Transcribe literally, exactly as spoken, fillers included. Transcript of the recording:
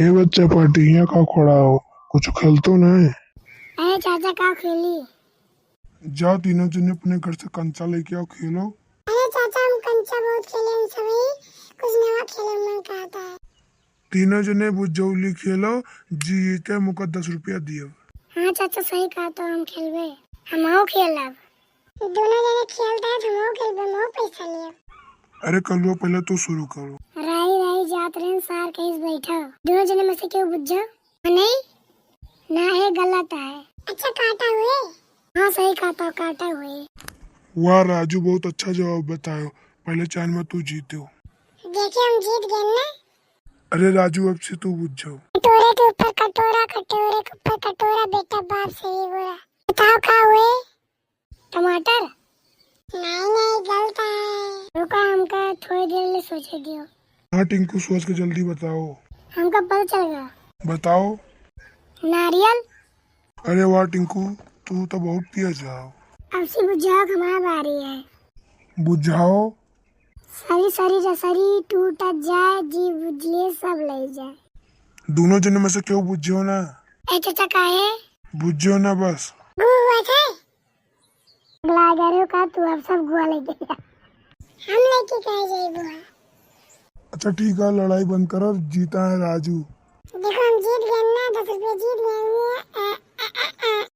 ए बच्चा पार्टी, हियाँ का खड़ा हो? कुछ खेलतो नहीं? अरे चाचा, का खेली? जा तीनों जने अपने घर से कंचा लेके आओ, खेलो। अरे चाचा, हम कंचा बहुत खेले, हम सबही कुछ नवा खेले मन कहता है। तीनों जने बुझौली खेलो, जीते मुका दस रुपया दियो। हाँ चाचा, सही कहता, हम खेलबे, हमहू खेलब। दोनों जने खेलता है, हमहू खेलबे, हमहू पैसा लियो। अरे कलुआ, पहले तू शुरू करो। राई राई जात रहन, सार कहिस बैठो। दोनों जने में से केहू बुझो? नहीं, ना है, गलत है। अच्छा, काटा हुए? हाँ, सही कहता, काटा हुए। वाह राजू, बहुत अच्छा जवाब बतायो। पहले चान में तू जीते हो। देखिए, हम जीत गए ना। अरे राजू, अब से तू बुझो। कटोरे के ऊपर कटोरा, कटोरे के ऊपर कटोरा, बेटा बाप से भी बुरा। बताओ का हुए? टमाटर? नहीं, नहीं, गलत है। रुका, हमका थोड़ी देर ले सोचे दियो। हाँ टिंकू, सोच के जल्दी बताओ। हमका पता चल गया। बताओ। नारियल। अरे वाह टिंकू, तू तो बहुत तेज हो। अब से बुझाओ कि हमारा बारी है। बुझाओ। सरी सरी रसरी टूटत जाए, जी बुझिए सब ले जाए। दोनों जने में से केहू बुझियो ना। ए चाचा, काहे? बुझियो ना बस। गु हुआ थे? लागरो का तू अब सब गुआ ले गया। हम लेके कहे जाए गुआ। अच्छा ठीक है, लड़ाई बंद कर, जीता है राजू। देखो हम जीत गए ना, दस रुपये जीत गए।